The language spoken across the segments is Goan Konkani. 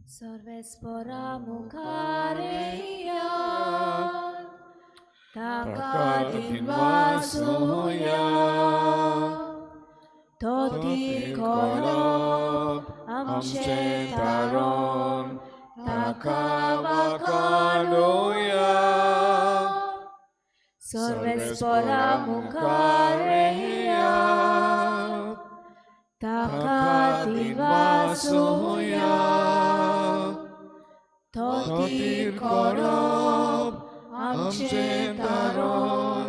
सर्वेस्परा मुखार येया, ताका दिनवासुया, तो तीर करप आमचें तारण, ताका वाखाणुया. सर्वेस्परा मुखार येया, ताका दिनवासुया, तो तीर करप आमचें तारण,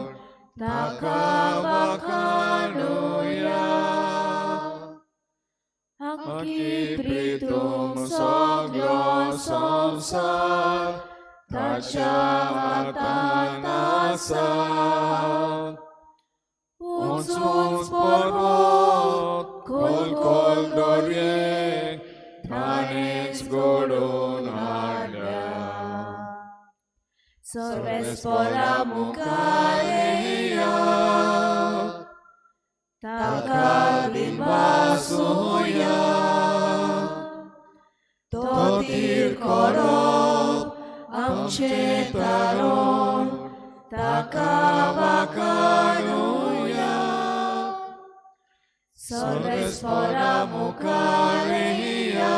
ताका वाखाणुया. आंकी प्रीतुम सगलो संवसार ताच्या हातांत आसा. उंच उंच पर्वत, खोल खोल दर्ये ताणेच घडोवन हाडल्या. सर्वेस्परा मुखार येया, ताका दिनवासुया, तो तीर करप आमचें तारण, ताका वाखाणुया. सर्वेस्परा मुखार येया,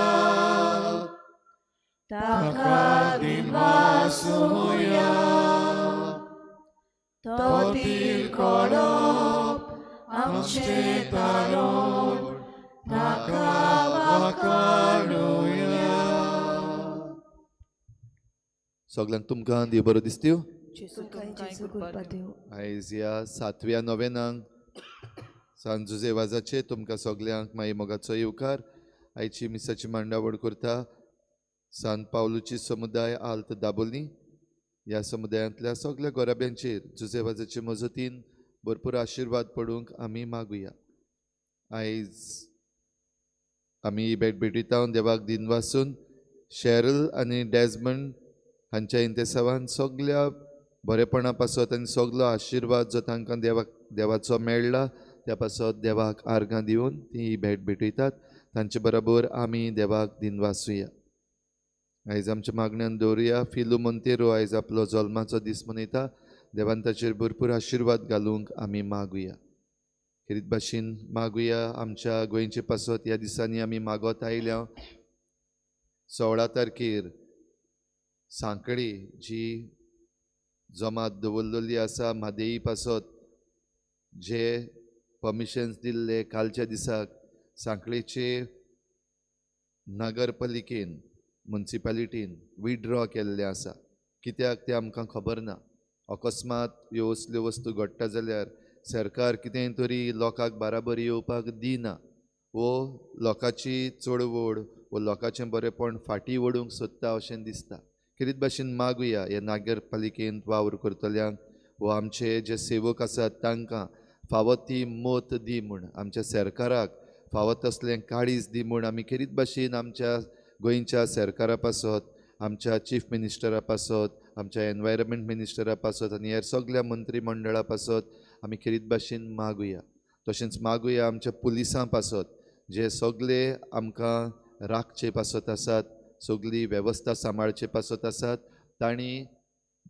ताका दिनवासुया, तो तीर करप आमचें तारण, ताका वाखाणुया. सगल्यांक तुमकां देव बरो दिसत्यो. तुमकां कृपा दिवं. आयज ह्या सातव्या नोवेनाक सान जुजे वाजाचे तुमकां सगल्यांक माई मोगाचो येवकार. आयची मिसाची मांडावळ करता सान पावलूची समुदाय आल्त दाबोली. ह्या समुदायांतल्या सगल्या गोराब्यांचेर जुजे वाजाचे मजतीन भरपूर आशिर्वाद पडूंक आमी मागुया. आयज आमी भेट भेटयता देवाक दिनवासून शेरल आनी डेजमंड हांच्या इंतेसावान सगल्या बरेपणा पासत आनी सगलो आशिर्वाद जो तांकां देवाक देवाचो मेळ्ळा त्या पासत देवाक आर्गां दिवन ती ही भेट भेटयतात. तांचे बरोबर आमी देवाक दिनवासुया. आयज आमच्या मागण्यान दवरुया फिलू मोंतेरो आयज आपलो जल्माचो दीस मनयता. देवान ताचेर भरपूर आशिर्वाद घालूंक आमी मागुया. खेरीत भाशेन मागुया आमच्या गोंयचे पासत. ह्या दिसांनी आमी मागत आयल्या 16 तारखेर सांकळी जी जमात दवरलेली आसा म्हादेई पासत जे परमिशन्स दिल्ले कालच्या दिसाक सांकळेचे नगरपालिकेन मुन्सिपालिटीन विड्रॉ केल्लें आसा. कित्याक तें आमकां खबर ना. अकस्मात ह्यो असल्यो वस्तू घडटा जाल्यार सरकार कितेंय तरी लोकांक बाराबर येवपाक दिना वो लोकांची चळवळ वो लोकांचें बरेपण फाटीं ओडूंक सोदता अशें दिसता. खेरीत भाशेन मागुया ह्या नगरपालिकेंत वावर करतल्यांक वो आमचे जे सेवक आसात तांकां फावो ती मत दी म्हूण, आमच्या सरकाराक फावो तसलें काळीज दी म्हूण आमी खेरीत भाशेन आमच्या गोंयच्या सरकारा पासत, आमच्या चीफ मिनिस्टरा पासत, आमच्या एनवायरमेंट मिनिस्टरा पासत आनी हेर सगल्या मंत्री मंडळा पासत आमी खेरीत भाशेन मागुया. तशेंच मागुया आमच्या पुलिसां पासत जे सगले आमकां राखचे पासत आसात, सगली वेवस्था सांबाळचे पासत आसात, तांणी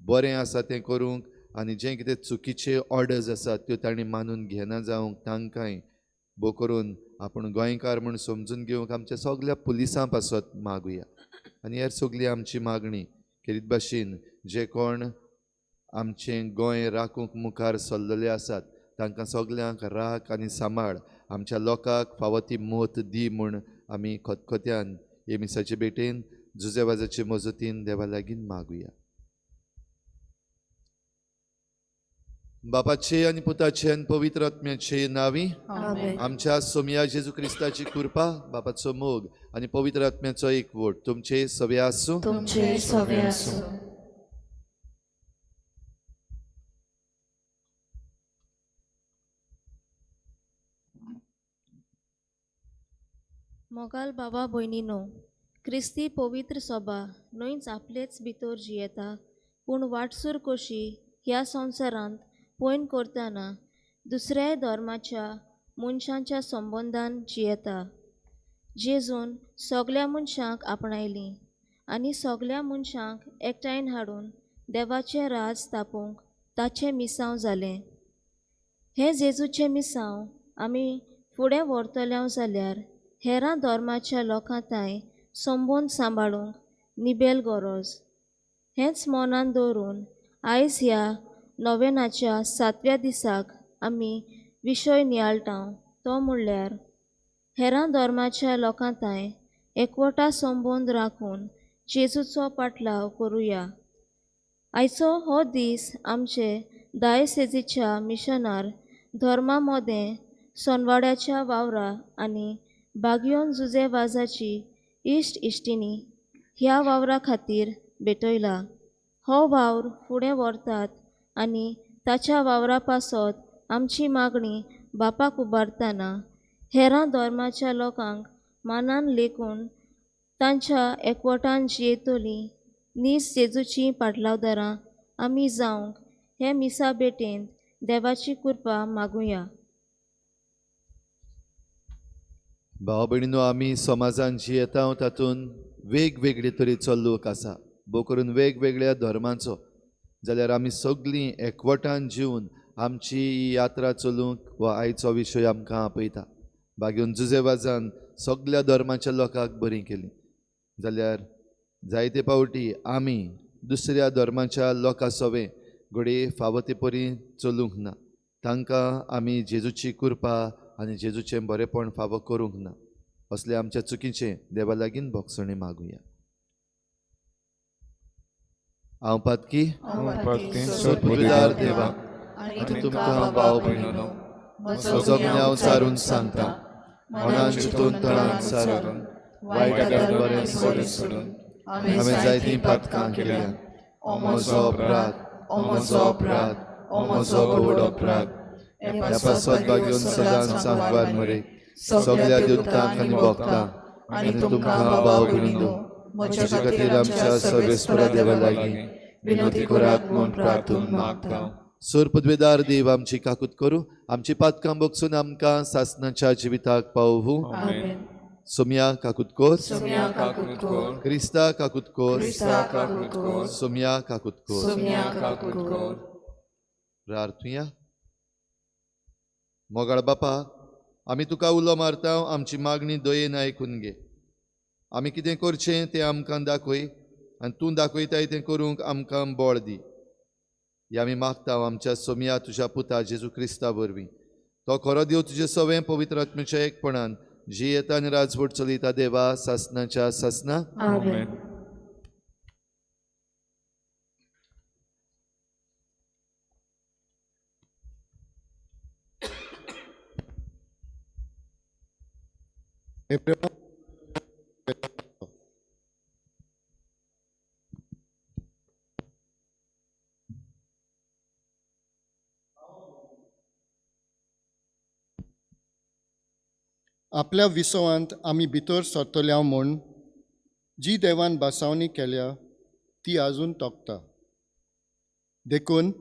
बरें आसा तें करूंक आनी जें कितें चुकीचे ऑर्डर्स आसात त्यो तांणी मानून घेना जावंक तांकांय भोव करून आपूण गोंयकार म्हूण समजून घेवंक आमच्या सगल्या पुलिसां पासत मागुया. आनी हेर सगली आमची मागणी खेरीत भाशेन जे कोण आमचें गोंय राखूंक मुखार सरलेले आसात तांकां सगल्यांक राख आनी सांबाळ, आमच्या लोकांक फावो ती मत दी म्हूण आमी खतखत्यान हे मिसाचे भेटेन जुजे वाजाचे मजतीन देवा लागीं मागुया. बापाचे आनी पुताचे आनी पवित्र आत्म्याचे नांवी आमच्या सोमया जेजू क्रिस्ताची कृपा, बापाचो मोग आनी पवित्र आत्म्याचो एकवट तुमचे सवे आसूं. तुमचे सवे आसूं. मोगाल बाबा भयणीनो, क्रिस्ती पवित्र सभा न्हयच आपलेच भितर जियेता पूण वाटसूर कशी ह्या संवसारांत पयण करतना दुसऱ्याय धर्माच्या मनशांच्या संबंदान जियेता. जेजून सगल्या मनशांक आपणायलीं आनी सगल्या मनशांक एकठांय हाडून देवाचें राज स्थापूंक ताचें मिसांव जालें. हें जेजूचें मिसांव आमी फुडें व्हरतले जाल्यार हेरां धर्माच्या लोकां तांय संबंद सांबाळूंक निबेल गरज. हेंच मनान दवरून आयज ह्या नोवेनाच्या सातव्या दिसाक आमी विशय नियाळटा तो म्हणल्यार हेरां धर्माच्या लोकां तांय एकवटा संबंद राखून जेजूचो पाटलाव करुया. आयचो हो दीस आमचे दायसेजीच्या मिशनार धर्मा मदें सोनवाड्याच्या वावरा आनी बागयोन जुजे वाजाची इश्ट इश्टिणी ह्या वावरा खातीर भेटयला. हो वावर फुडें व्हरतात आनी ताच्या वावरा पासत आमची मागणी बापाक उबारतना हेरां धर्माच्या लोकांक मानान लेखून तांच्या एकवटान जियेतली नीज जेजूची पाटलावदारां आमी जावंक हे मिसा भेटेंत देवाची कृपा मागुया. भाव भयणीनो, आमी समाजान जियेता तातूंत वेगवेगळे तरेचो लोक आसा, भोव करून वेगवेगळ्या धर्मांचो. जाल्यार आमी सगळीं एकवटान जिवन आमची ही यात्रा चलूंक वा आयचो विशय आमकां आपयता. बागेवन जुजेवाजान सगळ्या धर्माच्या लोकांक बरी केली, जाल्यार जायते पावटी आमी दुसऱ्या धर्माच्या लोकां सवें घडये फावो ते परी चलूंक ना. तांकां आमी जेजूची कृपा आनी जेजूचें बरेपण फावो करूंक ना. असले आमच्या चुकीचें देवा लागीं भोगसणें मागुया. हांव पातकी सोदपुदार देवा आनी तुमकां भाव भयणीनो म्हजो गुन्यांव सारून सांगता, मनान चिंतून तणान सारून वायट बरें सोडून हांवें जायतीं पातकां केल्या. म्हजो अपराध, म्हजो अपराध, म्हजो व्हड अपराध. ह्या पासत बागेवन सदांच सांगवार मरे सगळ्या देवतांक आनी भोगतां आनी तुमकां भाव भयणीनो म्हज्या खातीर आमच्या सर्वेस्परा देवा लागीं विनंती करात म्हूण प्रार्थून मागता. सोर पदवेदार देव आमची काकूत करूं, आमची पातकां बगसून आमकां सासनाच्या जिविताक पावोवं. सोम्या काकूत कोर, क्रिस्ता काकूत कोर, सोम्या काकूत कोर. प्रार्थुया. मोगाळ बापा, आमी तुका उलो मारता, आमची मागणी दयेन आयकून घे. आमी कितें करचें तें आमकां दाखय आनी तूं दाखयताय तें करूंक आमकां बळ दी. हे आमी मागता आमच्या सोम्या तुज्या पुता जेजू क्रिस्ता वरवीं. तो खरो देव तुजे सवें पवित्र आत्म्याच्या एकपणान जियेता आनी राजवट चलयता देवा सासनाच्या सासना. आमेन. आपल्या विसवांत आमी भितर सरतल्या म्हूण जी देवान बसावणी केल्या ती आजून तोखता. देखून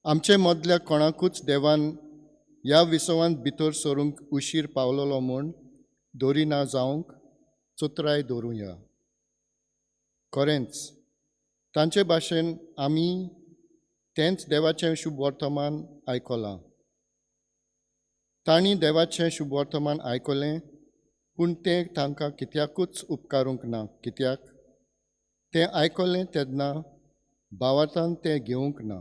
आमचे मदल्या कोणाकूच देवान ह्या विसवांत भितर सरूंक उशीर पावलोलो म्हूण दोरी ना जावंक चतुराय दवरुया. खरेंच तांचे भाशेन आमी तेंच देवाचें शुभ वर्तमान आयकलां. तांणी देवाचें शुभ वर्तमान आयकलें पूण तें तांकां कित्याकूच उपकारूंक ना. कित्याक तें आयकलें तेन्ना भावार्थान तें घेवंक ना.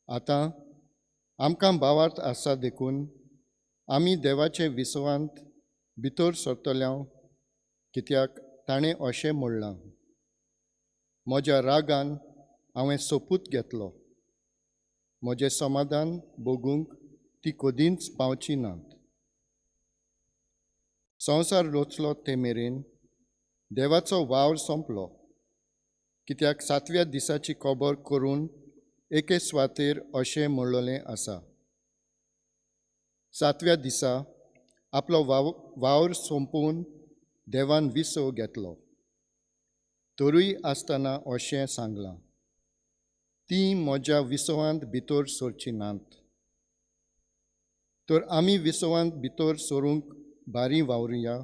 आतां आमकां भावार्थ आसा देखून आमी देवाचे विसवांत भितर सरतल्या, कित्याक ताणें अशें म्हणलां, म्हज्या रागान हांवें सोपूत घेतलो, म्हजें समाधान भोगूंक ती कदींच पावची नात. संवसार रचलो ते मेरेन देवाचो वावर सोंपलो, कित्याक सातव्या दिसाची खबर करून एके सुवातेर अशें म्हणलेलें आसा, सातव्या दिसा आपलो वावर सोंपोवन देवान विसव घेतलो. तरूय आसतना अशें सांगलां, ती म्हज्या विसवांत भितर सरची नात. तर आमी विसवांत भितर सरूंक बारी वावरुया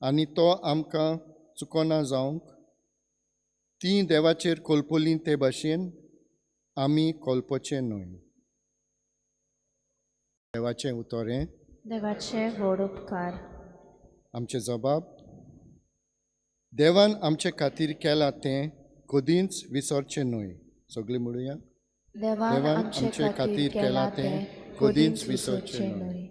आनी तो आमकां चुकोना जावंक ती देवाचेर कोलपोली ते भाशेन आमी कोलपोचें न्हय. देवाचें उतरें. देवाचे व्हड उपकार. आमचें जबाब. देवान आमचे खातीर केलां तें कदींच विसरचें न्हय. सगळीं म्हणुया. देवान आमचे खातीर केलां तें कदींच विसरचें न्हय.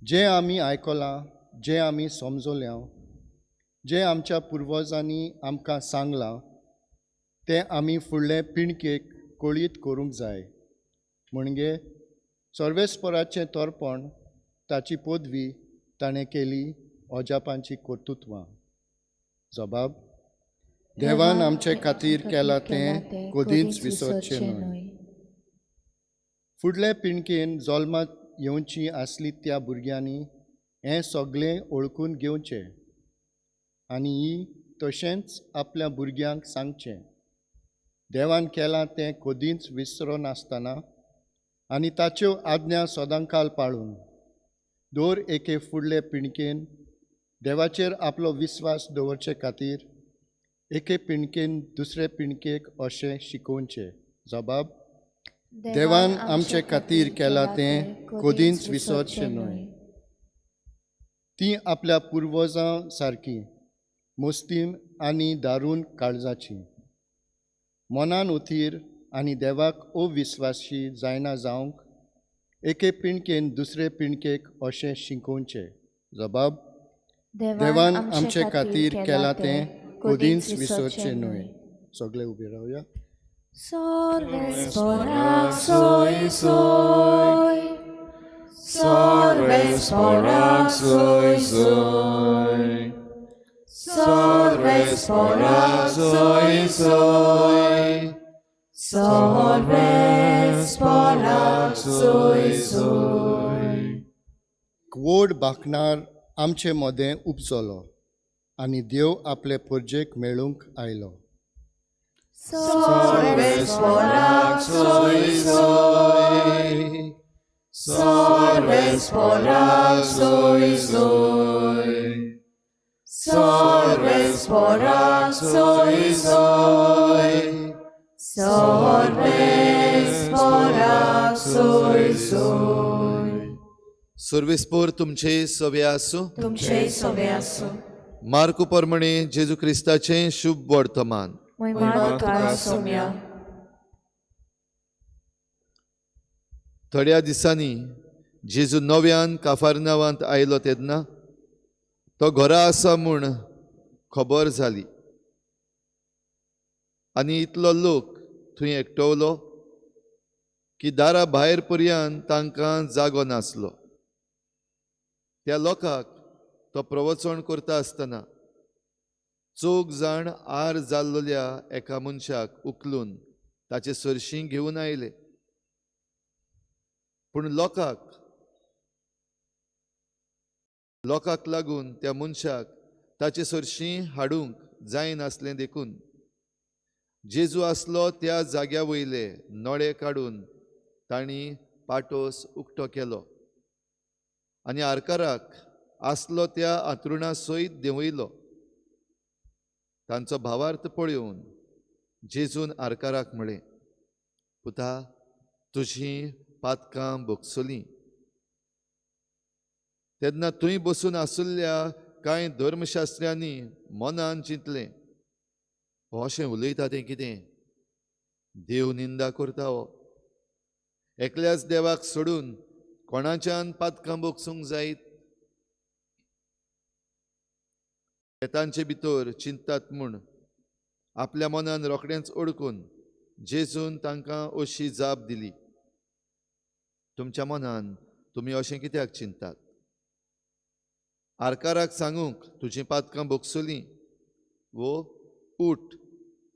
जें आमी आयकलां, जें आमी समजल्या, जें आमच्या पुर्वजांनी आमकां सांगलां तें आमी फुडले पिणकेक कळीत करूंक जाय. म्हणजे सर्वेस्पराचें तर्पण ताची पदवी ताणें केली अजापांची कर्तुत्वां. जबाब. देवान आमचे खातीर केलां तें कदींच विसरचें न्हय. फुडले पिणकेन जल्माक येवची आसली त्या भुरग्यांनी हें सगळें ओळखून घेवचें आनी ही तशेंच आपल्या भुरग्यांक सांगचें. देवान केलां तें कदींच विसरनासतना आनी ताच्यो आज्ञा सदांकाल पाळून दर एके फुडले पिणकेन देवाचेर आपलो विस्वास दवरचे खातीर एके पिणकेन दुसरे पिणकेक अशें शिकोवचें. जबाब. देवान आमचे खातीर केलां तें कदींच विसरचें न्हय. ती आपल्या पुर्वजां सारकी मुस्तीम आनी दारून काळजाची, मनान उथीर आनी देवाक अविस्वासी जायना जावंक एके पिणकेन दुसरे पिणकेक अशें शिकोवचें. जबाब. देवान आमचे खातीर केलां तें कदींच विसरचें न्हय. सगळे उबे रावया. Sorves soy soy, sorves porak soy soy, sorves porak soy soy, sorves porak soy soy. व्हड बाकणार आमचे मदें उपजलो आनी देव आपले परजेक मेळूंक आयलो. Sorves porak soy soy, sorves porak soy soy, sorves porak soy soy, sorves porak soy soy. सर्वेस्पोर तुमचे सवे आसूं. तुमचे सवे आसूं. मार्कू प्रमाणे जेजू क्रिस्ताचें शुभ वर्तमान. महिमा तुका सोम्या. थोड्या दिसांनी जेजू नव्यान काफारनावांत आयलो तेन्ना तो घरा आसा म्हूण खबर जाली आनी इतलो लोक थंय एकटवलो की दारा भायर पर्यंत तांकां जागो नासलो. त्या लोकांक तो प्रवचन करता आसतना चौग जाण आर जाल्लोल्या एका मनशाक उखलून ताचे सरशीं घेवन आयले. पूण लोकांक लागून त्या मनशाक ताचे सरशीं हाडूंक जायनासलें देखून जेजू आसलो त्या जाग्या वयले नळे काडून तांणी पाटोस उक्तो केलो आनी आरकाराक आसलो त्या आंतरुणा सयत देंवयलो. तांचो भावार्थ पळोवन जेजून आरकाराक म्हळें, पुता, तुजीं पातकां भोगसलीं. तेन्ना थंय बसून आशिल्ल्या कांय धर्मशास्त्र्यांनी मनान चिंतलें, हो अशें उलयता तें कितें? देव निंदा करता हो. एकल्याच देवाक सोडून कोणाच्यान पातकां भोगसूंक जायत? ते तांचे भितर चिंततात म्हूण आपल्या मनान रोखडेंच ओडकून जेजून तांकां अशी जाप दिली, तुमच्या मनान तुमी अशें कित्याक चिंतात? आरकाराक सांगूंक तुजीं पातकां भोगसलीं वो उठ,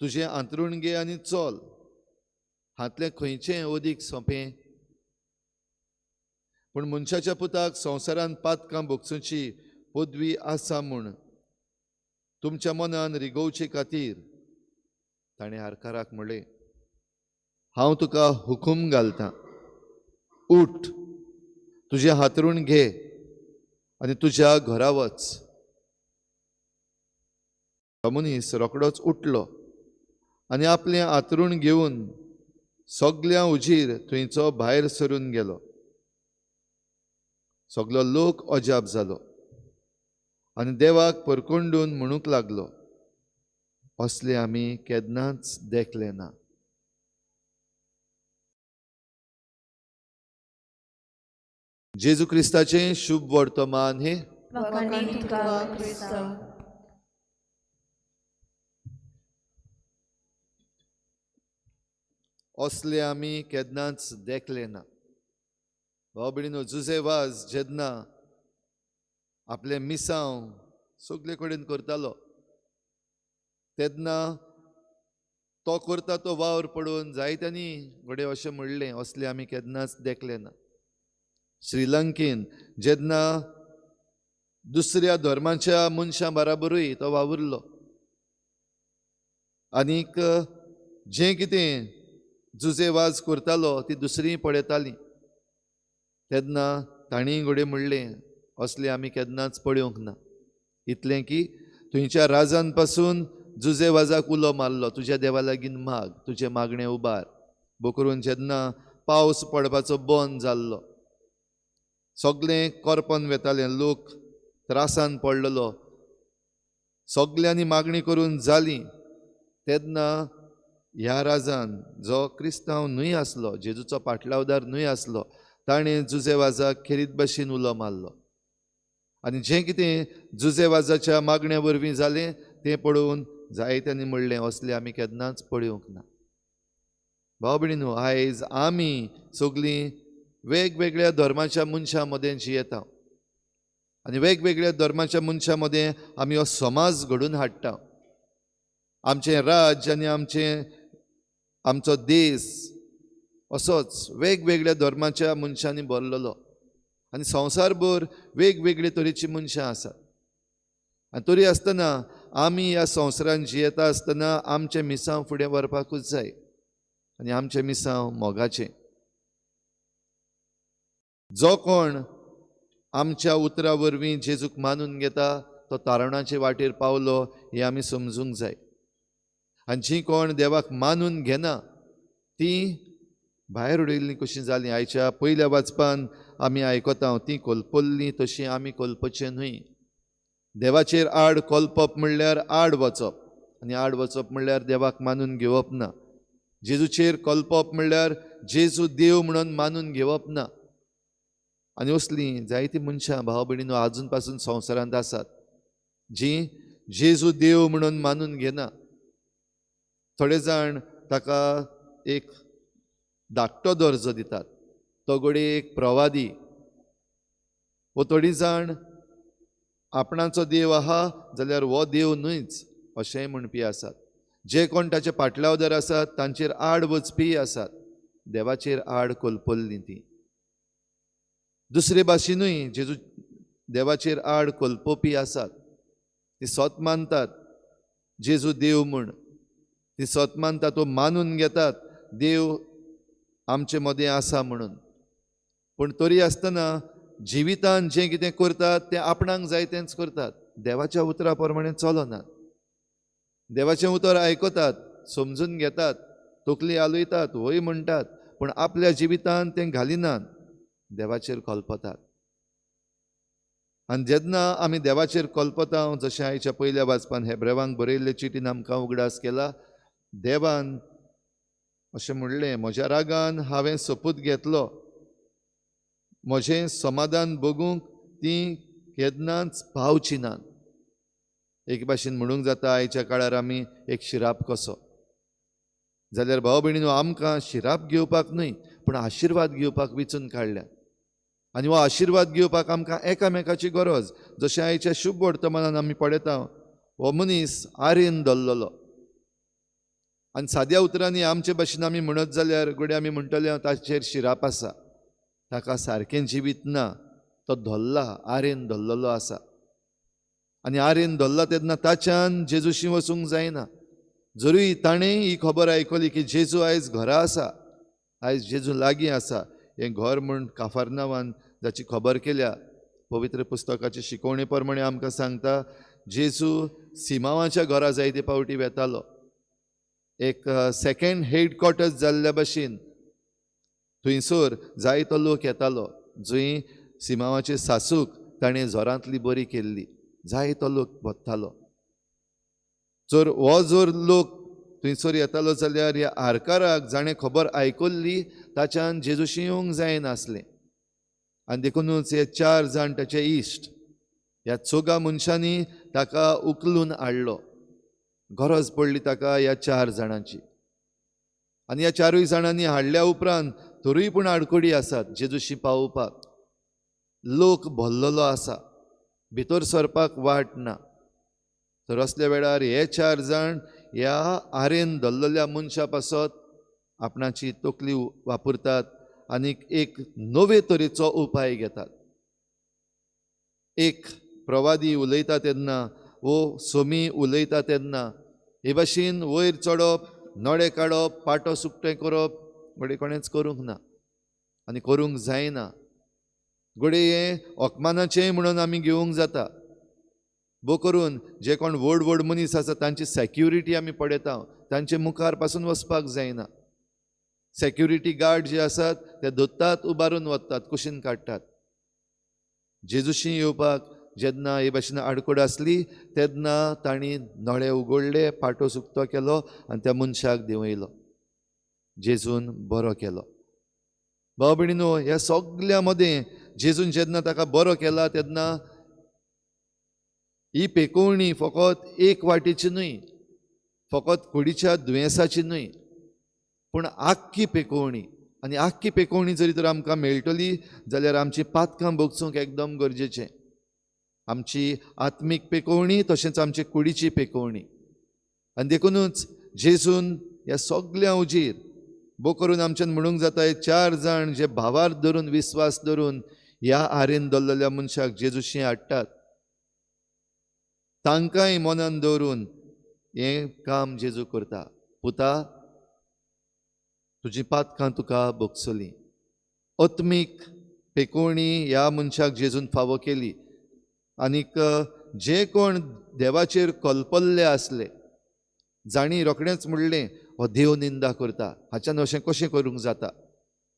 तुजें आंतरूण घे आनी चल, हांतलें खंयचें अदीक सोंपें? पूण मनशाच्या पुताक संवसारान पातकां भोगसुची पदवी आसा म्हूण तुमच्या मनान रिगोवचे खातीर ताणें आरकाराक म्हणलें, हांव तुका हुकूम घालतां, उठ, तुजें हातरूण घे आनी तुज्या घरा वच. तो मनीस रोखडोच उठलो आनी आपलें हातरूण घेवन सगल्या उजीर थंयचो भायर सरून गेलो. सगलो लोक अजाप जालो आनी देवाक परकोंडून म्हणूंक लागलो, असले आमी केन्नाच देखले ना. जेजू क्रिस्ताचें शुभ वर्तमान हे. असले आमी केन्नाच देखले ना. भाव भयणीनो, जुजे वाज जेन्ना आपलें मिसांव सगळे कडेन करतालो तेन्ना तो करता तो वावर पडून जायत्यांनी घडये अशें म्हणलें, असले आमी केन्नाच देखले ना. श्रीलंकेन जेन्ना दुसऱ्या धर्माच्या मनशां बराबरूय तो वावुरलो आनीक जें कितें जुजे वाज करतालो ती दुसरीं पळयतालीं तेन्ना तांणी घडये म्हणलें, असलें आमी केन्नाच पळोवंक ना. इतलें की थंयच्या राजान पासून जुजे वाजाक उलो मारलो, तुज्या देवा लागीं माग, तुजें मागणें उबार. बोकरून जेन्ना पावस पडपाचो बंद जाल्लो, सगळें करपन वेतालें, लोक त्रासान पडलेलो, सगल्यांनी मागणी करून जाली तेन्ना ह्या राजान, जो क्रिस्तांव न्हय आसलो, जेजूचो पाटलावदार न्हय आसलो, ताणें जुजे वाजाक खेरीत भाशेन उलो मारलो आनी जें कितें जुजे वाजाच्या मागण्या वरवीं जालें तें पळोवन जायत्यांनी म्हणलें, असलें आमी केन्नाच पळोवंक ना. भाव भयणीनो, आयज आमी सगळीं वेगवेगळ्या धर्माच्या मनशां मदें जियेता आनी वेगवेगळ्या धर्माच्या मनशां मदें आमी हो समाज घडून हाडटा. आमचें राज्य आनी आमचो देश असोच वेगवेगळ्या धर्माच्या मनशांनी भरलेलो आनी संवसारभर वेगवेगळे तरेची मनशां आसात. आनी तरी आसतना आमी ह्या संवसारान जियेता आसतना आमचें मिसांव फुडें व्हरपाकूच जाय आनी आमचें मिसांव मोगाचें. जो कोण आमच्या उतरा वरवीं जेजूक मानून घेता तो तारणाचे वाटेर पावलो हें आमी समजूंक जाय. आनी जीं कोण देवाक मानून घेना तीं भायर उडयल्लीं कशीं जालीं. आयच्या पयल्या वाचपान आमी आयकता, तीं कोलपल्लीं तशीं आमी कोलपचें न्हय. देवाचेर आड कोलपप म्हणल्यार आड वचप आनी आड वचप म्हणल्यार देवाक मानून घेवप ना. जेजूचेर कोलपप म्हणल्यार जेजू देव म्हणून मानून घेवप ना. आनी असलीं जायतीं मनशां भाव भयणीनो आजून पासून संवसारांत आसात जीं जेजू देव म्हणून मानून घेना. थोडे जाण ताका एक धाकटो दर्जो दितात, तो घडये एक प्रवादी, वो थोडीं जाण आपणाचो देव आहा जाल्यार हो देव न्हयच अशेंय म्हणपी आसात. जे कोण ताचे पाटलावदार आसात तांचेर आड वचपीय आसात. देवाचेर आड कोलपल्लीं तीं. दुसरे भाशेनूय जेजू देवाचेर आड कोलपोवपी आसात. ती सत मानतात जेजू देव म्हूण, ती सत मानतात, तो मानून घेतात देव आमचे मदें आसा म्हणून. पूण तरी आसतना जिवितान जें कितें करतात तें आपणाक जाय तेंच करतात, देवाच्या उतरा प्रमाणे चलनात. देवाचें उतर आयकतात, समजून घेतात, तकली हालयतात, वय म्हणटात, पूण आपल्या जिवितान तें घालिनात, देवाचेर कल्पतात. आनी जेन्ना आमी देवाचेर कल्पता, जशें आयच्या पयल्या वाचपान हेब्रेवांक बरयल्ले चिटीन आमकां उगडास केला, देवान अशें म्हणलें, म्हज्या रागान हांवें सोपूत घेतलो, म्हजें समाधान बगूंक तीं केन्नाच पावची नात. एक भाशेन म्हणूंक जाता आयच्या काळार आमी एक शिराप कसो जाल्यार भाव भयणीनो, आमकां शिराप घेवपाक न्हय पूण आशिर्वाद घेवपाक विचून काडल्या. आनी हो आशिर्वाद घेवपाक आमकां एकामेकाची गरज. जशें आयच्या शुभ वर्तमानान आमी पळयता, हो मनीस आरेन धरलेलो. आनी साद्या उतरांनी आमचे भाशेन आमी म्हणत जाल्यार घडये आमी म्हणटले ताचेर शिराप आसा, ताका सारकें जिवीत ना, तो धरला, आरेन धरलेलो आसा. आनी आरेन धरला तेन्ना ताच्यान जेजूशी वचूंक जायना. जरूय ताणें ही खबर आयकली की जेजू आयज घरा आसा, आयज जेजू लागीं आसा, हें घर म्हूण काफारनावान जाची खबर केल्या. पवित्र पुस्तकाचे शिकवणे प्रमाणे आमकां सांगता जेजू सिमांवाच्या घरा जायते फावटी वेतालो. एक सेकेंड हेड क्वॉर्टर्स जाल्ल्या भशेन थंयसर जायतो लोक येतालो, जंय सिमांवाचे सासूक ताणें जोरांतली बरी केल्ली, जायतो लोक वतालो. जर हो जर लोक थंयसर येतालो जाल्यार ह्या आरकाराक जाणें खबर आयकल्ली ताच्यान जेजूशी येवंक जायनासलें. आनी देखुनूच हे 4 जाण ताचे इश्ट ह्या चोगा मनशांनी ताका उखलून हाडलो. गरज पडली ताका ह्या 4 जाणांची. आनी ह्या 4 जाणांनी हाडल्या उपरांत तरूय पूण आडखळी आसात जेजूशी पावोवपाक. लोक भरलेलो आसा, भितर सरपाक वाट ना. तर असल्या वेळार हे 4 जाण ह्या आरेन धरलेल्या मनशा पासत आपणाची तकली वापरतात आनी एक नवे तरेचो उपाय घेतात. एक प्रवादी उलयता तेन्ना वो सोमी उलयता तेन्ना हे भाशेन वयर चडप, नडे काडप, पाटो सुकटें करप घडये कोणेंच करूंक ना आनी करूंक जायना. घडये हें अपमानाचें म्हणून आमी घेवंक जाता. बो करून जे कोण व्हड व्हड मनीस आसा तांची सॅक्युरिटी आमी पळयता, तांचे मुखार पासून वचपाक जायना. सॅक्युरिटी गार्ड जे आसात ते धरतात, उबारून वतात, कुशीन काडटात. जेजूशी येवपाक जेन्ना हे भाशेन आडखळ आसली तेन्ना तांणी नळे उगडले, पाटो सुकतो केलो आनी त्या मनशाक देंवयलो. जेजून बरो केलो. भाव भयणीनो, ह्या सगल्या मदें जेजून जेन्ना ताका बरो केला तेन्ना ही पेकोवणी फकत एक वाटेची न्हय, फकत कुडीच्या दुयेंसाची न्हय, पूण आख्खी पेकोवणी. आनी आख्खी पेकोवणी जरी तर आमकां मेळटली जाल्यार आमची पातकां भोगसूंक एकदम गरजेचें. आमची आत्मीक पेकोवणी तशेंच आमची कुडीची पेकोवणी. आनी देखुनूच जेजून ह्या सगल्या उजीर बो करून आमच्यान म्हणूंक जाता हे 4 जाण जे भावार धरून विस्वास धरून ह्या आरेन धरलेल्या मनशाक जेजूशी हाडटात तांकांय मनान दवरून हें काम जेजू करता. पुता, तुजी पातकां तुका भोगसली. आत्मीक पेकोवणी ह्या मनशाक जेजून फावो केली. आनीक जे कोण देवाचेर कल्पल्ले आसले, जांणी रोखडेंच म्हणलें हो देव निंदा करता, हाच्यान अशें कशें करूंक जाता,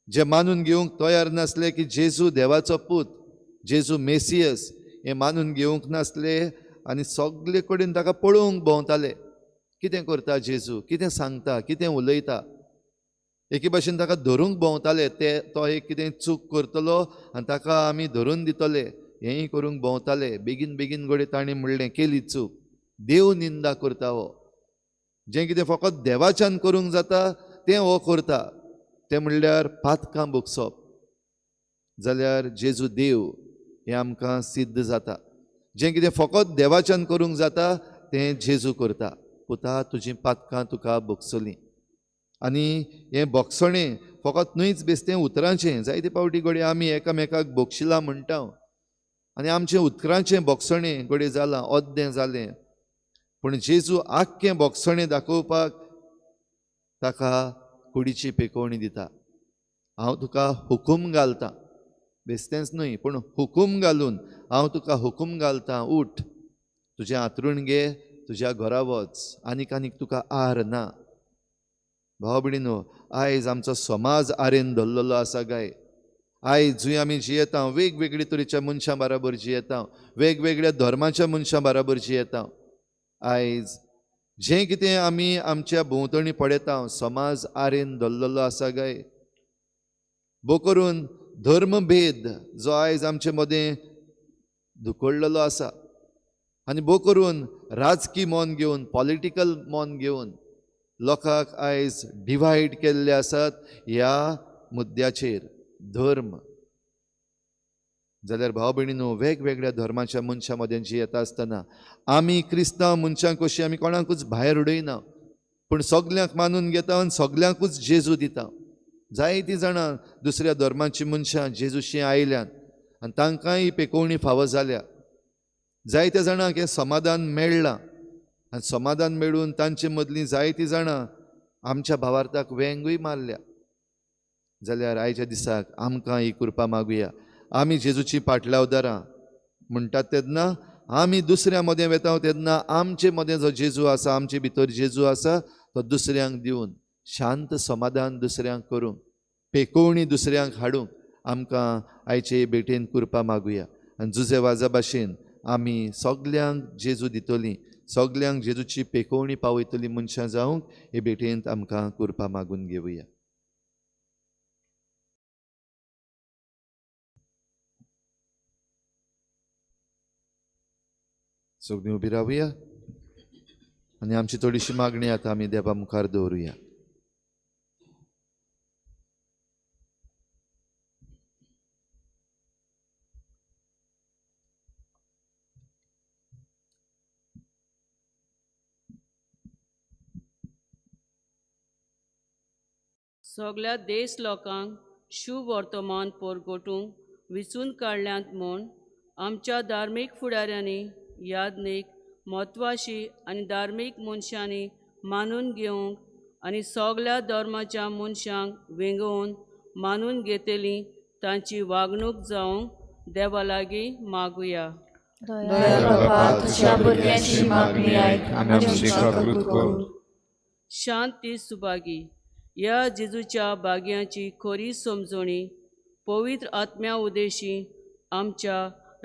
जे मानून घेवंक तयार नासले की जेजू देवाचो पूत, जेजू मेसियस हें मानून घेवंक नासले आनी सगले कडेन ताका पळोवंक भोंवताले, कितें करता जेजू, कितें सांगता, कितें उलयता. एके भाशेन ताका धरूंक भोंवताले, ते तो एक कितें चूक करतलो आनी ताका आमी धरून दितले हेंय करूंक भोंवताले. बेगीन बेगीन घडये ताणें म्हणलें केली चूक, देव निंदा करता हो, जें कितें फकत देवाच्यान करूंक जाता तें हो करता, तें म्हणल्यार पातकां भोगसप. जाल्यार जेजू देव हें आमकां सिद्ध जाता. जें कितें फकत देवाच्यान करूंक जाता तें जेजू करता. पुता, तुजीं पातकां तुका भोगसलीं. आनी हें भोगसणें फकत न्हयच बेस्तें उतरांचें, जायते फावटी घडये आमी एकामेकाक भोगशिलां म्हणटा आनी आमचें उतरांचें भोगसणें घडये जालां, अद्दें जालें, पूण जेजू आख्खें भोगसणें दाखोवपाक ताका कुडीची पेकोवणी दिता. हांव तुका हुकूम घालतां, बेस्तेंच न्हय पूण हुकूम घालून हांव तुका हुकूम घालतां, उठ, तुजें हांतरूण घे, तुज्या घरा वच, आनीक आनीक तुका आर ना. भाव भयणीनो, आयज आमचो समाज आरेन धरलेलो आसा गाय. आयज जंय आमी जियेता वेगवेगळे तरेच्या मनशां बराबर जियेता, वेगवेगळ्या धर्माच्या मनशां बराबर जियेता. आयज जें कितें आमी आमच्या भोंवतणी पळयता समाज आरेन धरलेलो आसा गाय. बो करून धर्मभेद जो आयज आमचे मदें धुकळलेलो आसा आनी बो करून राजकी मन घेवन, पॉलिटिकल मन घेवन लोकांक आयज डिवायड केल्ले आसात ह्या मुद्द्याचेर, धर्म. जाल्यार भाव भयणीनो, वेगवेगळ्या धर्माच्या मनशां मदें जियेता आसतना आमी क्रिस्तांव मनशां कशी आमी कोणाकूच भायर उडयना, पूण सगल्यांक मानून घेता आनी सगल्यांकूच जेजू दिता. जायतीं जाणां दुसऱ्या धर्माचीं मनशां जेजूशी आयल्यात आनी तांकांय ही पेकोवणी फावो जाल्या. जायत्या जाणांक हें समाधान मेळ्ळां आनी समाधान मेळून तांचे मदलीं जायतीं जाणां आमच्या भावार्थाक वेंगूय मारल्या. जाल्यार आयच्या दिसाक आमकां ही कृपा मागुया. आमी जेजूची पाटलावदारां म्हणटात तेन्ना आमी दुसऱ्या मदें वेता तेन्ना आमचे मदें जो जेजू आसा, आमचे भितर जेजू आसा तो दुसऱ्यांक दिवन शांत समाधान दुसऱ्यांक करूंक, पेकोवणी दुसऱ्यांक हाडूंक आमकां आयचे भेटेन कृपा मागुया. आनी जुजे वाजा भाशेन आमी सगल्यांक जेजू दितली, सगल्यांक जेजूची पेकोवणी पावयतली मनशां जावंक हे भेटेंत आमकां कृपा मागून घेवया. सगळीं उबी रावया आनी आमची थोडीशी मागणी आतां आमी देवा मुखार दवरुया. सगळ्या देश लोकांक शुभ वर्तमान परगटूंक विचून काडल्यांत म्हूण आमच्या धार्मीक फुडाऱ्यांनी यादनीक म्हत्वाशी आनी धार्मीक मनशांनी मानून घेवंक आनी सगळ्या धर्माच्या मनशांक वेंगोवन मानून घेतली तांची वागणूक जावंक देवा लागीं मागुया. शांती सुभागी ह्या जेजूच्या भाग्याची खरी समजणी पवित्र आत्म्या उदेशी आमच्या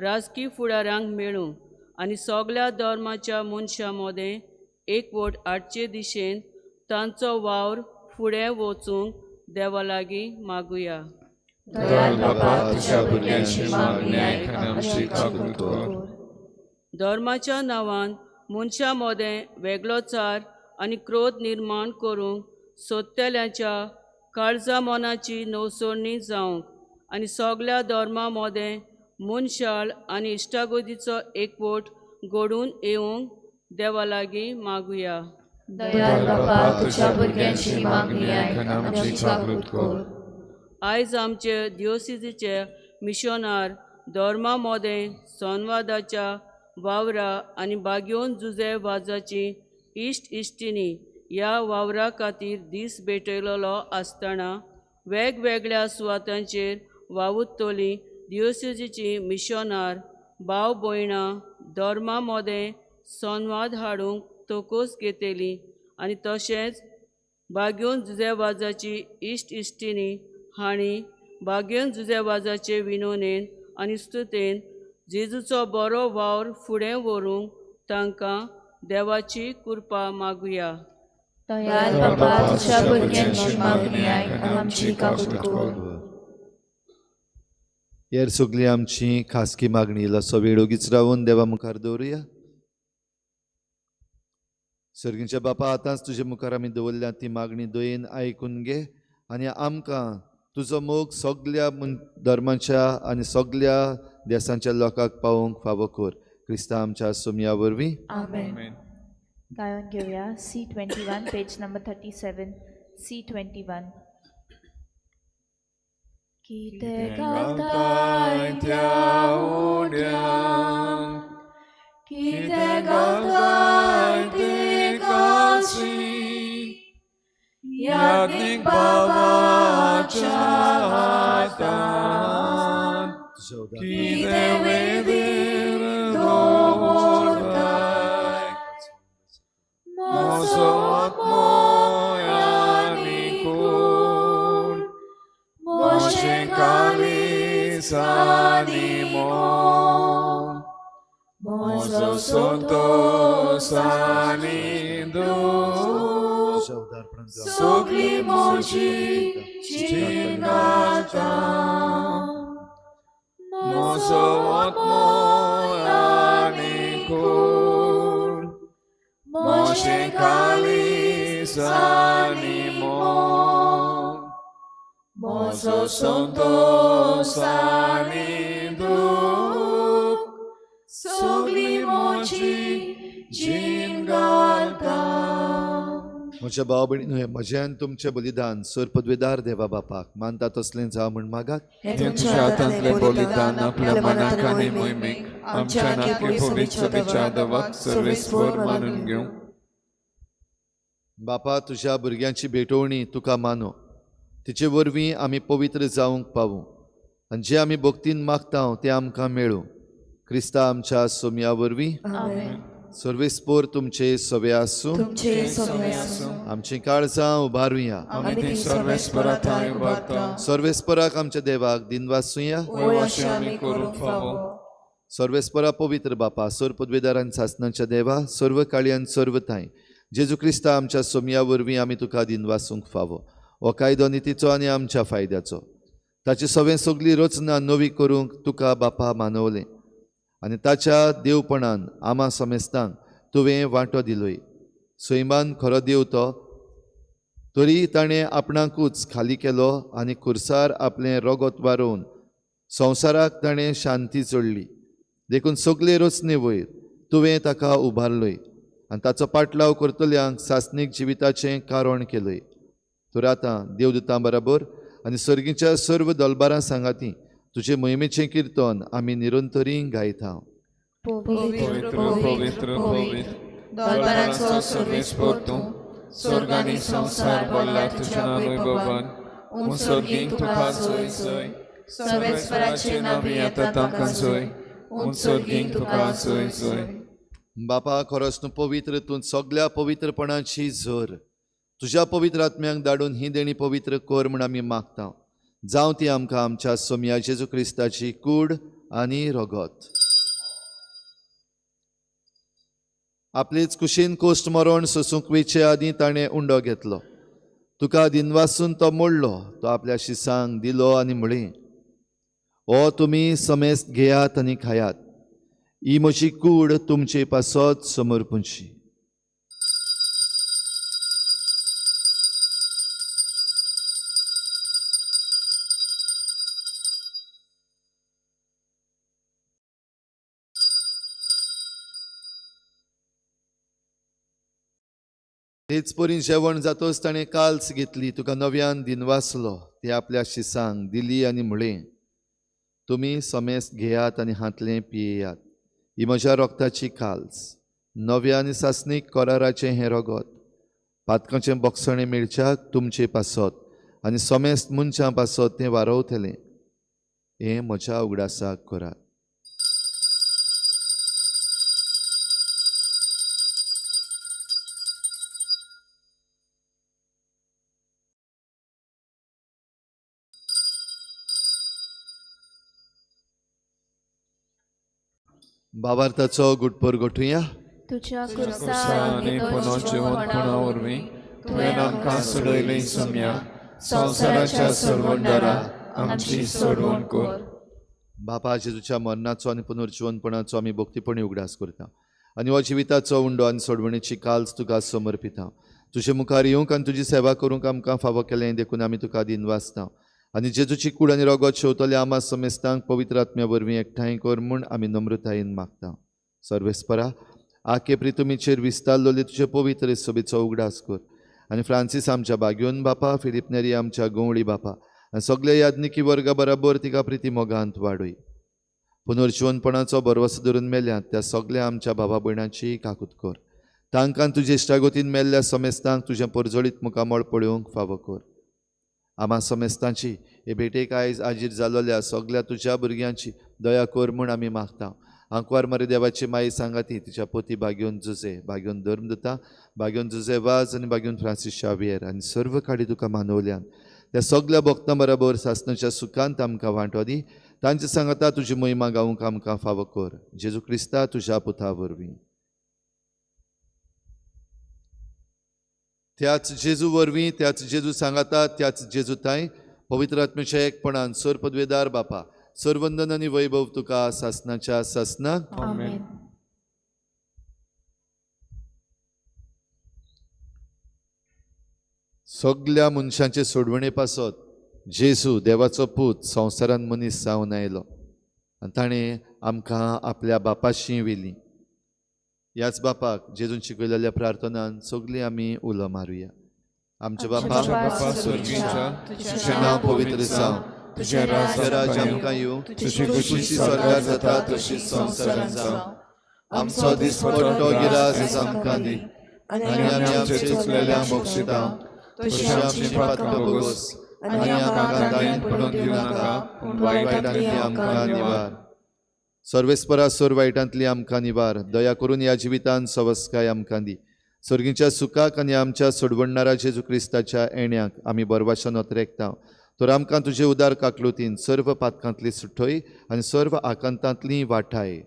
राजकी फुडाऱ्यांक मेळूंक आनी सगळ्या धर्माच्या मनशां मदें एकवट हाडचे दिशेन तांचो वावर फुडें वचूंक देवा लागीं मागुया. धर्माच्या नांवान मनशां मदें वेगळोचार आनी क्रोध निर्माण करूंक सोदतल्यांच्या काळजा मनाची नवसरणी जावंक आनी सगळ्या धर्मां मदें मनशाळ आनी इश्टागतीचो एकवट घडून येवंक देवा लागीं मागुया. आयज आमचे दियोसिजीचे मिशनार धर्मा मदें संवादाच्या वावरा आनी बागयोन जुजे वाजाची इश्ट इश्टिनी ह्या वावरा खातीर दीस भेटयलेलो आसतना वेगवेगळ्या सुवातांचेर वावुरतली दियोसिजीची मिशनार भाव भयणां धर्मा मदें संवाद हाडूंक तोकोस घेतली आनी तशेंच बागयोन जुजेवाजाची इश्ट इश्टिनी हांणी बागयोन जुजेवाजाचे विनोनेन आनी स्तुतेन जेजूचो बरो वावर फुडें व्हरूंक तांकां देवाची कृपा मागुया. हेर सगळी आमची खासगी मागणी इल्लोसो वेळ ओगीच रावन देवा मुखार दवरुया. सर्गीच्या बापा, आतांच तुजे मुखार आमी दवरल्या ती मागणी दयेन आयकून घे आनी आमकां तुजो मोग सगल्या धर्माच्या आनी सगल्या देसांच्या लोकांक पावोवंक फावो कर. क्रिस्ता आमच्या सोमया वरवीं आमेन. गायन घेवया C21 page number 37. C21. कितें घालताय त्या उड्यांक, कितें घालताय ते कासी, यादनीक बाबाच्या हातान कितें वेदीर दवरताय म्हजो आत्मो आनी कूड म्हजें काळीज आनी मन म्हजो संतोस आनी दूख सगळी म्हजी जीण घालता म्हजो आत्मो आनी कूड म्हजें काळीज आनी मन म्हजो संतोस आनी दूख सगळी म्हजी जीण घालता. म्हज्या भाव भयणीनो, हें म्हजें आनी तुमचें बलिदान सर पदवेदार देवा बापाक मानता तसलें जावं म्हूण मागात. हें तुमच्या हातांतलें बलिदान आपल्या मनाक आनी मोहिमेक आमच्या नाके पवित्र विचार सर्वेस्वर मानून घेवं. बापा, तुज्या भुरग्यांची भेटवणी तुका मानो, तिचे वरवीं आमी पवित्र जावंक पावूं. आनी जें आमी भक्तीन मागता तें आमकां मेळूं. क्रिस्ता आमच्या सोमया वरवीं. आमेन. सर्वेस्पोर तुमचे सवे आसूं. तुमचे सवे आसूं. आमचीं काळजां उबारुया. आमी ती सर्वेस्परा थांय उबारता. सर्वेस्पराक आमच्या देवाक दिनवासुया. वय अशें आमी करूंक फावो. सर्वेस्परा पवित्र बापा, सर्व पदवेदारान सासनाच्या देवा, सर्व काळयान सर्व थांय जेजू क्रिस्ता आमच्या सोमया वरवीं आमी तुका दिनवासूंक फावो. हो कायदो नितीचो आनी आमच्या फायद्याचो. ताची सवें सगली रचना नवी करूंक तुका बापा मानवलें आनी ताच्या देवपणान आमा समेस्तांक तुवें वांटो दिलोय. सैमान खरो देव तो, तरी ताणें आपणाकूच खाली केलो आनी खुर्सार आपलें रगत वारोवन संवसाराक ताणें शांती जोडली. देखून सगले रचने वयर तुवें ताका उबारलोय आनी ताचो पाटलाव करतल्यांक सासणीक जिविताचें कारण केलय. तर आतां देवदूतां बराबर आनी सर्गीच्या सर्व दलबारां सांगाती तुजे मोहिमेचें किर्तन आमी निरंतरी गायता. पवित्र पवित्र पवित्र दरबाराचो सर्वेस्पोर तूं, स्वर्ग आनी संवसार भरला तुज्या वैभवान. उंच सर्गींत तुका जय जय. सर्वेस्पराचे नांवी येता तांकां जय. उंच सर्गींत तुका जय जय. बापा, खरोच तूं पवित्र, तूं सगल्या पवित्रपणाची झर. तुज्या पवित्र आत्म्यांक धाडून ही देणी पवित्र कर म्हूण आमी मागता. जावं ती आमकां आमच्या सोमया जेजू क्रिस्ताची कूड आनी रगत. आपलेच कुशीन कोश्ट मरण सोसूंक वेचे आदीं ताणें उंडो घेतलो. तुका दिनवासून तो मोडलो, तो आपल्या शिसांक दिलो आनी म्हळें, ओ तुमी समेस्त घेयात आनी खायात, ही म्हजी कूड तुमचे पासत समर्पूंची. तेच परी जेवण जातोच ताणें काल्स घेतली, तुका नव्यान दिनवासलो, ती आपल्या शिसांक दिली आनी म्हळें, तुमी समेस्त घेयात आनी हांतलें पियेयात, ही म्हज्या रोगताची काल्स, नव्या आनी सासणीक कराराचें हें रगत, पातकांचें बोगसणें मेळच्याक तुमचे पासत आनी समेस्त मनशां पासत तें वारवतलें. हें म्हज्या उगडासाक करात. बाबार्थाचो गुटपोर गोठुया. तुज्या कुर्सा आनी पुनर्जिवनपणा वरवीं तुवें आमकां सोडयली सोम्या, संवसाराच्या सोडवणदारा आमची सोडवण कर. बापा, जेजूच्या मरणाचो आनी पुनर्जिवनपणाचो आमी भक्तीपणी उगडास करता आनी हो जिविताचो उंडो आनी सोडवणेची काल्स तुका समर्पिता. तुजे मुखार येवंक आनी तुजी सेवा करूंक आमकां फावो केलें देखून आमी तुका दिनवासता आनी जेजूची कूड आनी रगत शेवतल्या आमा समेस्तांक पवित्र आत्म्या वरवीं एकठांय कर म्हूण आमी नम्रतायेन मागता. सर्वेस्परा, आके प्रितुमीचेर विस्तारलोले तुजे पवित्र सभेचो उगडास कर आनी फ्रांसीस आमच्या बाग्योन बापा, फिलीप नेरी आमच्या गंवळी बापा आनी सगल्या याज्ञिकी वर्गा बराबर तिका प्रिती मोगांत वाडय. पुनर्जिवनपणाचो भरवसो धरून मेल्यात त्या सगल्या आमच्या बाबा भयणांची काकूत कर. तांकां तुजे इश्टागतीन मेल्ल्या समेस्तांक तुजें परजळीत मुखामळ पळोवंक फावो कर. आमा समेस्तांची हे भेटेक आयज आजीर जालोल्या सगल्या तुज्या भुरग्यांची दया कर म्हूण आमी मागता. आंकवार मारी देवाची माई सांगाती तिच्या पोती बाग्योन जुजे, बाग्योन धर्मदूता, बाग्योन जुजे वाज आनी बाग्योन फ्रांसीस शावियर आनी सर्व काडी तुका मानवल्यान त्या सगल्या भक्तां बराबर सासणाच्या सुखांत आमकां वांटो दी. तांचे सांगाता तुजी महिमा गावंक आमकां फावो कर. जेजू क्रिस्ता तुज्या पुता वरवीं. त्याच जेजू वरवीं, त्याच जेजू सांगाता, त्याच जेजू ताय पवित्र आत्म्याच्या एकपणान सर पदवेदार बापा, सर्वंदन आनी वैभव तुका सासणाच्या सासणाक. आमेन. सगल्या मनशांचे सोडवणे पासत जेजू देवाचो पूत संवसारान मनीस जावन आयलो आनी ताणें आमकां आपल्या बापाशी व्हेली. ह्याच बापाक जेजून शिकयलेल्या प्रार्थनान सगळीं आमी उलो मारुया. आमच्या बापा स्वर्गीच्या, तुजें नांव पवित्र जावं, तुजें तुजें राज्य आमकां येवं, तुजी खुशी स्वर्गार जाता तशी संवसारांत जावं. आमचो दिसपट्टो गिरास आमकां दी आनी आमी आमचे चुकलेल्यांक बक्षिता तशी आमची पातकां भोगोस आनी आमकां दायेंत पडूंक दिवं नाका, पूण वायटांतली आमकां निवार. सर्वेस्परा सोर वायटांतली आमकां निवार. दया करून ह्या जिवितान सवस्काय आमकां दी. सर्गीच्या सुखाक आनी आमच्या सोडवणणारा जेजू क्रिस्ताच्या येण्याक आमी बरवाशान अत्रेकता. तर आमकां तुजे उदार काकलुतीन सर्व पातकांतली सुटय आनी सर्व आकांतांतली वाठाय.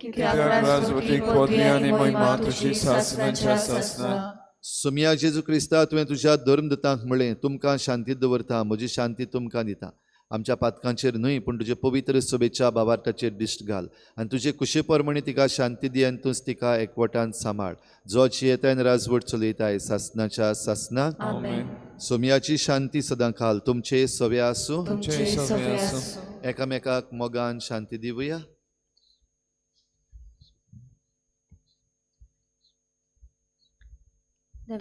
सुमिया जेजू क्रिस्ता, तुवें तुज्या धर्मदूतांक म्हळें, तुमकां शांती दवरता, म्हजी शांती तुमकां दिता. आमच्या पातकांचेर न्हय पूण तुजे पवित्र सभेच्या बाबार्थाचेर दिश्ट घाल आनी तुजे कुशे प्रमाणे तिका शांती दी आनी तूंच तिका एकवटान सांबाळ, जो जियेताय आनी राजवट चलयताय सासनाच्या सासनाक. सोमियाची शांती सदां खाल तुमचे सवे आसूं. एकामेकाक मोगान शांती दिवया.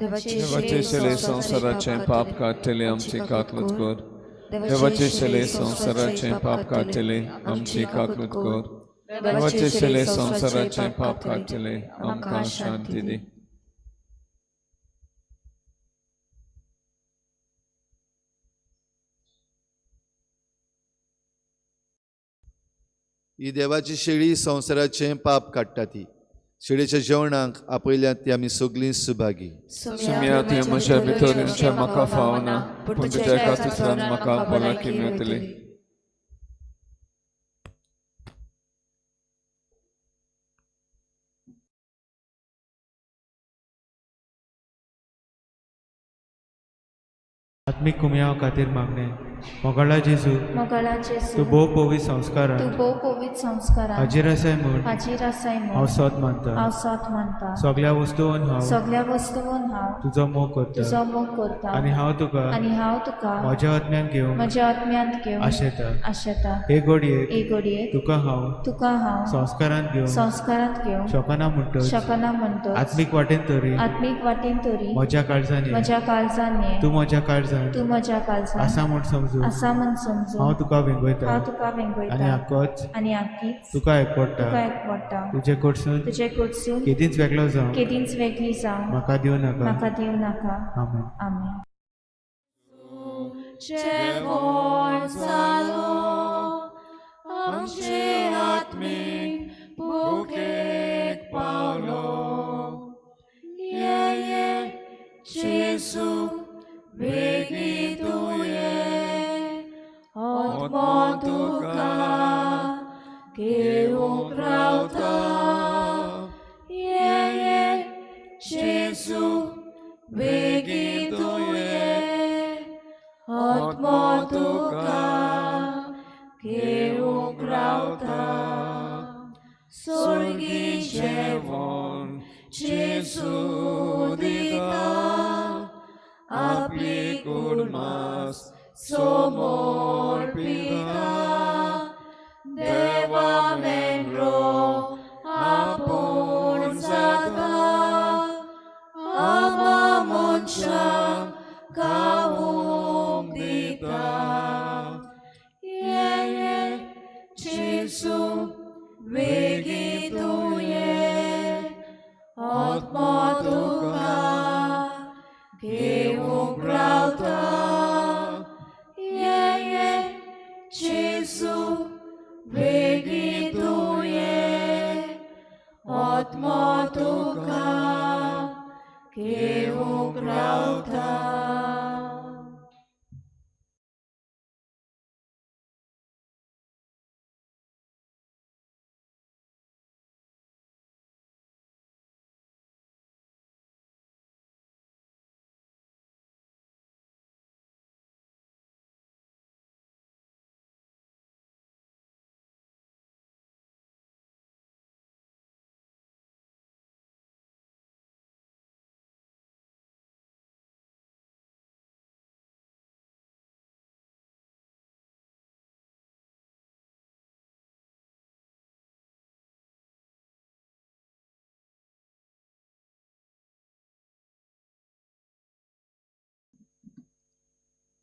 देवाचे शेले संवसाराचें पाप काडटले आमची काकलूत कर. देवाचे शेले संवसाराचें पाप काडटले आमची काकलूत कर. देवाचे शेले संवसाराचें पाप काडटले आमकां शांती दी. ही देवाची शेळी संवसाराचें पाप काडटा. ती शेळीच्या जेवणाक आपयल्यात ती आमी सगळीं सुभागी. सुमिया, तुवें म्हज्या भितर येवचें म्हाका फावना, पूण तुज्या एका उतरान म्हाका भलायकी मेळटली. आत्मीक कुमयाव खातीर मागणें. मोगाळा जेजू, तूं भोव पवित्र संस्कारान हाजीर आसाय म्हूण हांव सोद मानता. सगळ्या वस्तून हांव तुजो मोग करता आनी हांव तुका म्हज्या आत्म्यान घेवंक आशेता. हे घडयेक तुका हांव संस्कारांत घेवंक शकना म्हणटच आत्मीक वाटेन तरी म्हज्या काळजान ये. तूं म्हज्या काळजान आसा म्हूण समजू हांव तुका वेंगयता आनी आकोच तुका एकवटा. तुजे कडसून केदींच वेगळो जावं म्हाका दिवं नाका. आमेन.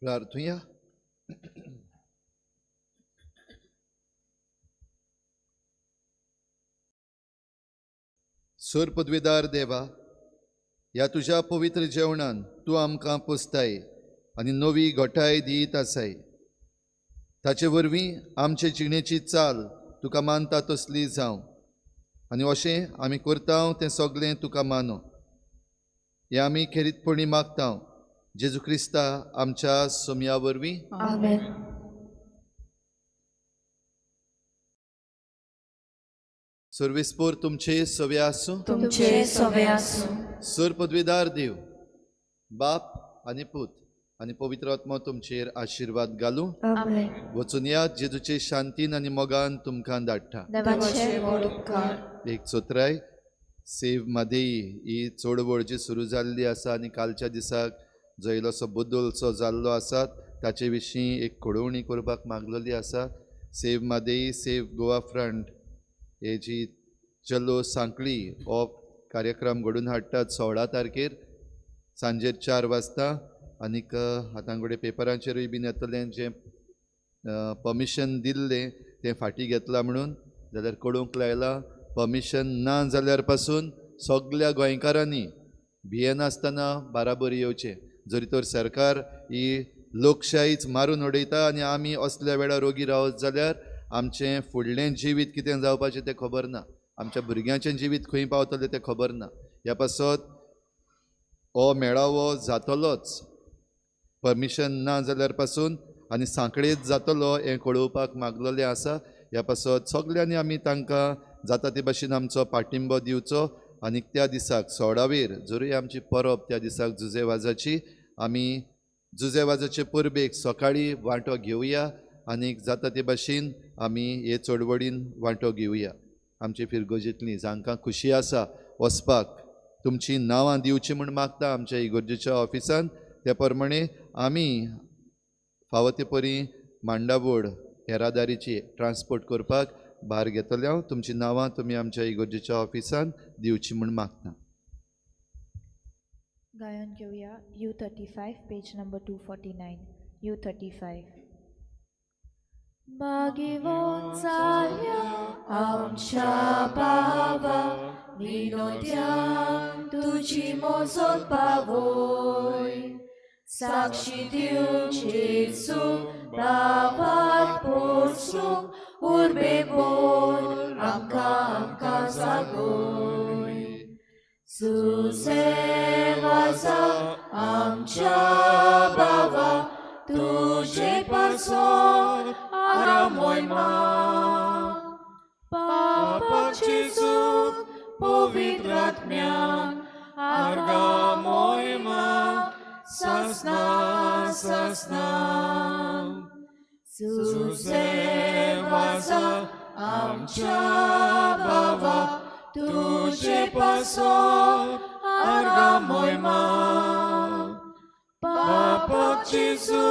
प्रार्थुया. सोर पदवेदार देवा, ह्या तुज्या पवित्र जेवणान तूं आमकां पोसताय आनी नवी घटाय दीत आसाय. ताचे वरवीं आमचे जिणेची चाल तुका मानता तसली जावं आनी अशें आमी करता तें सगळें तुका मानो. हें आमी खेरीतपणी मागता जेजू क्रिस्ता आमच्या सोमया वरवीं. आमेन. सर्वेस्पोर तुमचे सवे आसूं. तुमचे सवे आसूं. सर पदवीदार देव बाप आनी पूत आनी पवित्र आत्मो तुमचेर आशिर्वाद घालूं. आमेन. वचून यात जेजूचे शांतीन आनी मोगान तुमकां धाडटा. देवाचे व्हड उपकार. एक चोत्राय सेव मादेई ही चळवळ जी सुरू जाल्ली आसा आनी कालच्या दिसाक जो इल्लोसो बदलसो जाल्लो आसा ताचे विशीं एक कळोवणी करपाक मागलेली आसा. Save Mhadei save Goa front हे जी चलो सांखळी हो कार्यक्रम घडून हाडटात 16 तारखेर सांजेर 4 वाजता. आनीक आतां कडेन पेपरांचेरूय बीन येतलें जें परमिशन दिल्लें तें फाटीं घेतलां म्हणून जाल्यार कळोवंक लायलां. परमिशन ना जाल्यार पासून सगल्या गोंयकारांनी भियेनासतना बाराबर येवचें. जरी तर सरकार ही लोकशाहीच मारून उडयता आनी आमी असल्या वेळार रोगी रावत जाल्यार आमचें फुडलें जिवीत कितें जावपाचें तें खबर ना, आमच्या भुरग्यांचें जिवीत खंय पावतलें तें खबर ना. ह्या पासत हो मेळावो जातलोच परमिशन ना जाल्यार पासून आनी सांखळेच जातलो हें कळोवपाक मागलेलें आसा. ह्या पासत सगल्यांनी आमी तांकां जाता ते भाशेन आमचो पाठिंबो दिवचो. आनी त्या दिसाक 16वेर जरूय आमची परब त्या दिसाक जुजे वाजाची आमी जुजे वाजाचे परबेक सकाळीं वांटो घेवया आनी जाता ते भाशेन आमी हे चळवळीन वांटो घेवया. आमचे फिरगोजेंतली जांकां खुशी आसा वचपाक तुमचीं नांवां दिवचीं म्हूण मागता आमच्या इगोर्जेच्या ऑफिसान. त्या प्रमाणे आमी फावो ते परी मांडावळ येरादारीची ट्रान्सपोर्ट करपाक भार घेतले हांव. तुमचीं नांवां तुमी आमच्या इगोर्जेच्या ऑफिसान दिवचीं म्हूण मागता. गायन घेवया U35 page number 249. U35. मागीवोन जाल्या आमच्या बाबा विनोद्यान तुजी मोजोत पावोय साक्षी दिवन जेजू बाबात पोसूंक उर्बे बोल आमकां आमकां जागोय. सुसे वाजा आमच्या बाबा तुजे पासून आरामोयमा पापा जेजू पवित्र आत्म्यान आर्गामोयमा ससना ससना. सुसे वाजा आमच्या बाबा तुजे पासून आर्गामोयमा पापा जेजू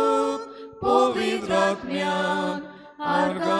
पवित्र आत्म्यान आर्गामोयमा